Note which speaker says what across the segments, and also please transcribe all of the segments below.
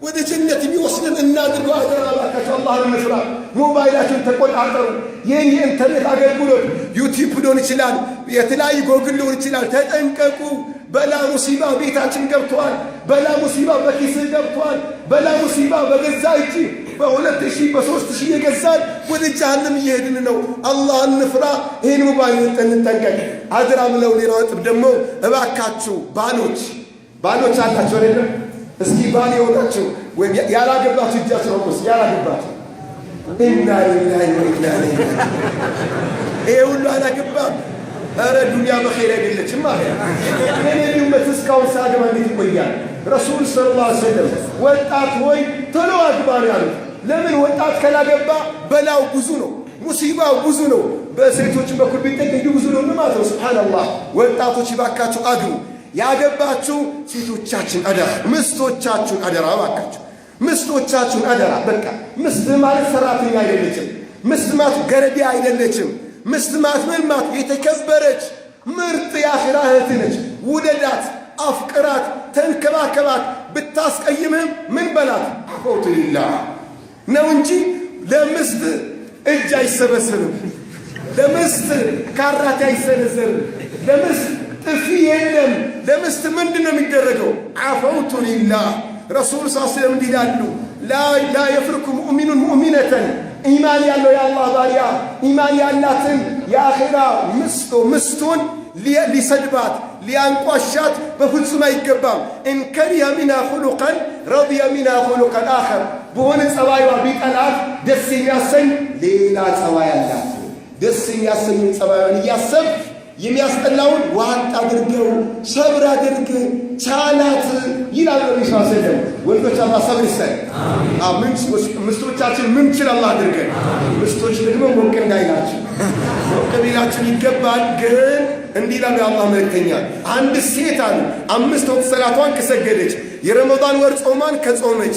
Speaker 1: ወደ ጀነት የሚወስደን እናድርገው። አደራ እባካችሁ አላህን እንፍራ። ሞባይላችሁን ተቆጣጠሩ። ይህን የኢንተርኔት አገልግሎት ዩቲዩብ ሊሆን ይችላል፣ የተለያዩ ጎግል ሊሆን ይችላል። ተጠንቀቁ። በላ ሙሲባ ቤታችን ገብተዋል። በላ ሙሲባ በኪስህ ገብተዋል። በላ ሙሲባ በገዛ እጅ በ2000 በ3000 የገዛን ወደ ጀሃነም እየሄድን ነው። አላህ እንፍራ። ይህን ሞባይል እንጠንቀቅ። አደራ ብለው ሌላው ነጥብ ደግሞ እባካችሁ ባሎች ባሎች አላችሁ አይደለም? እስኪ ባል የሆናችሁ ወይም ያላገባችሁ እጃችሁ ነው። እስኪ ያላገባችሁ፣ إنا لله وإنا إليه። ይሄ ሁሉ አላገባም። ኧረ ዱንያ በኸይር አይደለችም ማለት የነቢዩ ኡመት እስካሁን ሳያገባ እንዴት ይቆያል? ረሱል صلى الله عليه وسلم ወጣት ሆይ ቶሎ አግባ ነው ያሉት። ለምን? ወጣት ካላገባ በላው ብዙ ነው፣ ሙሲባው ብዙ ነው። በሴቶችን በኩል ቢጠቅ እንዲሁ ብዙ ነው ማለት ነው። سبحان الله። ወጣቶች ባካችሁ አግቡ። ያገባችሁ ሴቶቻችን አደራ፣ ምስቶቻችሁን አደራ፣ እባካችሁ ምስቶቻችሁን አደራ። በቃ ምስት ማለት ሰራተኛ አይደለችም። ምስት ማለት ገረዴ አይደለችም። ምስት ማለት ምን ማለት የተከበረች ምርጥ የአኺራ እህት ነች። ውደዳት፣ አፍቅራት፣ ተንከባከባት። ብታስቀይምህም ምን በላት፣ عفوت لله ነው እንጂ ለምስት እጅ አይሰበሰብም። ለምስት ካራቴ አይሰነዘርም። ለምስት ጥፊ የለም። ለምስት ምንድን ነው የሚደረገው? عفوت لله። ረሱል ስ ስለም እንዲህ ይላሉ፣ لا يفرك مؤمن مؤمنة፣ ኢማን ያለው የአላህ ባሪያ ኢማን ያላትን የአኼራ ምስቱን ሊሰድባት ሊያንቋሻት በፍጹም አይገባም። إن كره منها خلقا رضي منها خلقا آخر፣ በሆነ ጸባይዋ ቢጠላት ደስ የሚያሰኝ ሌላ ጸባይ አላት። ደስ የሚያሰኝን ጸባይዋን እያሰብ የሚያስጠላውን ዋጥ አድርገው፣ ሰብር አድርግ፣ ቻላት ይላል ነቢ ስ ሰለም። ወንዶች አላህ ሰብር ይስጠን። ምስቶቻችን ምንችል አላህ አድርገን። ምስቶች ደግሞ ሞቅ እንዳይላችሁ፣ ሞቅ ቢላችሁ ይገባል። ግን እንዲህ ይላሉ የአላህ መልእክተኛ፣ አንድ ሴት አሉ አምስት ወቅት ሰላቷን ከሰገደች፣ የረመዳን ወር ጾሟን ከጾመች፣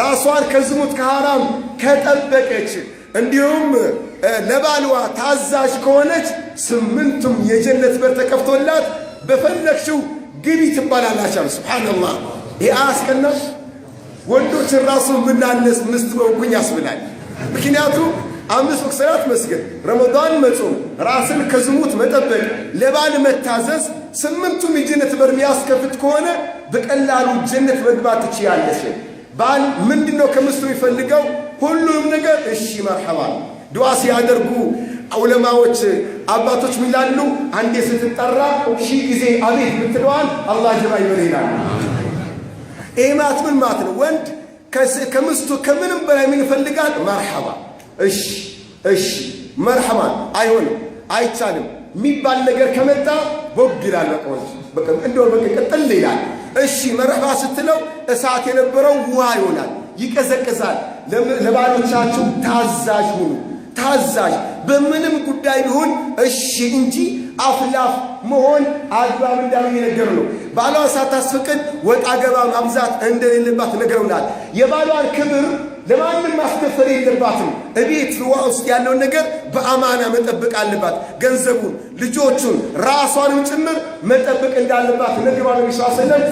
Speaker 1: ራሷን ከዝሙት ከሐራም ከጠበቀች፣ እንዲሁም ለባልዋ ታዛዥ ከሆነች ስምንቱም የጀነት በር ተከፍቶላት በፈለግሽው ግቢ ትባላላች አሉ። سبحان الله፣ ይህ አያስቀናም? ወንዶችን ራሱ ምናነስ ምስት በሆንኩኝ ያስብላል። ምክንያቱም አምስት ወቅት ሰላት መስገድ፣ ረመዳን መጾም፣ ራስን ከዝሙት መጠበቅ፣ ለባል መታዘዝ ስምንቱም የጀነት በር የሚያስከፍት ከሆነ በቀላሉ ጀነት መግባት ትችያለሽ። ባል ምንድን ነው ከምስቱ የሚፈልገው? ሁሉንም ነገር እሺ مرحبا። ዱዓ ሲያደርጉ ዑለማዎች አባቶች ምን ይላሉ? አንዴ ስትጠራ ሺህ ጊዜ አቤት ብትለዋል አላህ ጀባ ይበል ይላል። ይሄ ማለት ምን ማለት ነው? ወንድ ከምስቱ ከምንም በላይ ምን ይፈልጋል? مرحبا፣ እሺ እሺ፣ مرحبا። አይሆንም፣ አይቻልም የሚባል ነገር ከመጣ ቦግ ይላል። በቃ ወንድ በቃ እንደው በቃ ቅጥል ይላል። እሺ مرحبا ስትለው እሳት የነበረው ውሃ ይሆናል፣ ይቀዘቅዛል። ለባሎቻችሁ ታዛዥ ሁኑ። ታዛዥ በምንም ጉዳይ ቢሆን እሺ እንጂ አፍላፍ መሆን አግባብ እንዳሉ እየነገሩ ነው። ባሏን ሳታስፈቅድ ወጣ ገባ ማብዛት እንደሌለባት ነግረውናል። የባሏን ክብር ለማንም ማስደፈር የለባትም። እቤት ውስጥ ያለውን ነገር በአማና መጠበቅ አለባት። ገንዘቡን፣ ልጆቹን፣ ራሷንም ጭምር መጠበቅ እንዳለባት ነግሯል። ነቢ ስ ሰለም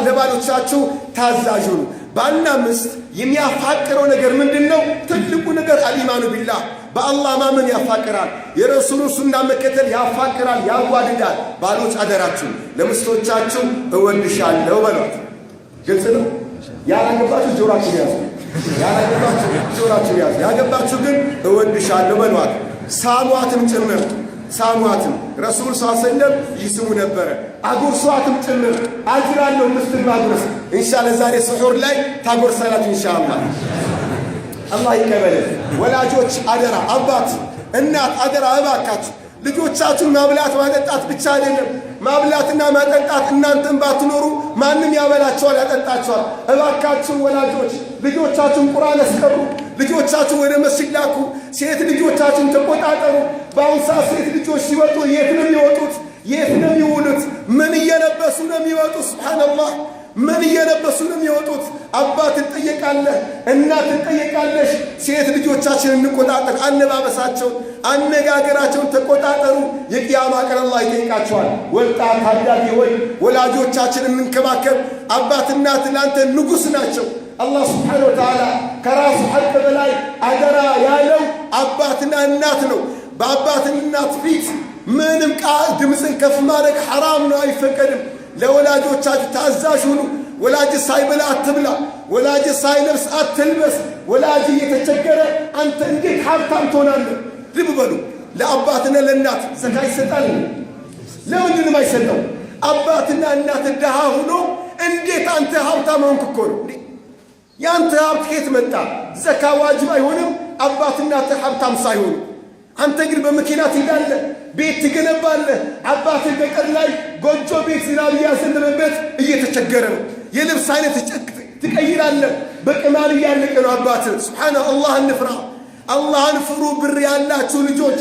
Speaker 1: ለባሎቻችሁ ታዛዥ ሁኑ። ባልና ሚስት የሚያፋቅረው ነገር ምንድን ነው? ትልቁ ነገር الإيمان بالله፣ በአላህ ማመን ያፋቅራል። የረሱሉን ሱና መከተል ያፋቅራል፣ ያዋድዳል። ባሎች አደራችሁ ለሚስቶቻችሁ እወድሻለሁ በሏት። ግልጽ ነው። ያላገባችሁ ጆሯችሁ ያዙ። ያላገባችሁ ጆሯችሁ ያዙ። ያገባችሁ ግን እወድሻለሁ በሏት። ሳሟትም ጭምር፣ ሳሟትም። ረሱል ስ ሰለም ይስሙ ነበረ። አጉርሷትም ጭምር አጅራለሁ። ምስትን ማጉረስ ኢንሻአላህ ዛሬ ስሑር ላይ ታጎርሳላችሁ ኢንሻአላህ። አላህ ይቀበልን። ወላጆች አደራ፣ አባት እናት አደራ፣ እባካችሁ ልጆቻችሁን ማብላት ማጠጣት ብቻ አይደለም። ማብላትና ማጠጣት እናንተን ባትኖሩ ማንም ያበላቸዋል፣ ያጠጣቸዋል። እባካችሁ ወላጆች ልጆቻችሁን ቁርአን አስቀሩ። ልጆቻችሁን ወደ መስጊድ ላኩ። ሴት ልጆቻችሁን ተቆጣጠሩ። በአሁን ሰዓት ሴት ልጆች ሲወጡ የት ነው የሚወጡት? የት ነው የሚውሉት? ምን እየለበሱ ነው የሚወጡት? سبحان الله፣ ምን እየለበሱ ነው የሚወጡት? አባት ትጠየቃለህ፣ እናት ትጠየቃለሽ። ሴት ልጆቻችንን እንቆጣጠር። አለባበሳቸውን፣ አነጋገራቸውን ተቆጣጠሩ። የቅያማ ቀን አላህ ይጠይቃቸዋል። ወጣት ታዳጊ ሆይ ወላጆቻችን እንንከባከብ። አባት እናት ለአንተ ንጉሥ ናቸው። አላህ سبحانه وتعالى ከራሱ ሐቅ በላይ አደራ ያለው አባትና እናት ነው። በአባትና እናት ፊት ምንም ድምፅን ከፍ ማድረግ ሐራም ነው፣ አይፈቀድም። ለወላጆቻችሁ ታዛዥ ሁኑ። ወላጅ ሳይበላ አትብላ። ወላጅ ሳይለብስ አትልበስ። ወላጅ እየተቸገረ አንተ እንዴት ሀብታም ትሆናለህ? ልብ በሉ። ለአባትና ለእናት ዘካ ይሰጣል? ለምንድን ነው የማይሰጠው? አባትና እናት ድሃ ሆኖ እንዴት አንተ ሀብታም ሆንክ እኮ ነው። የአንተ ሀብት ከየት መጣ? ዘካ ዋጅብ አይሆንም አባትና እናት ሀብታም ሳይሆኑ። አንተ ግን በመኪና ትሄዳለህ፣ ቤት ትገነባለህ። አባትህ ገጠር ላይ ጎጆ ቤት ዝናብ እያዘነበበት እየተቸገረ ነው። የልብስ አይነት ትቀይራለህ። በቅማል እያለቀ ነው አባትህ። سبحان الله፣ እንፍራ፣ አላህን ፍሩ። ብር ያላችሁ ልጆች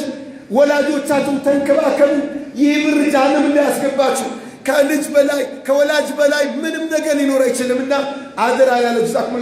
Speaker 1: ወላጆቻችሁን ተንከባከቡ። ይህ ብር ጀሃነም እንዳያስገባችሁ። ከልጅ በላይ ከወላጅ በላይ ምንም ነገር ሊኖር አይችልምና አደራ ያለ جزاكم።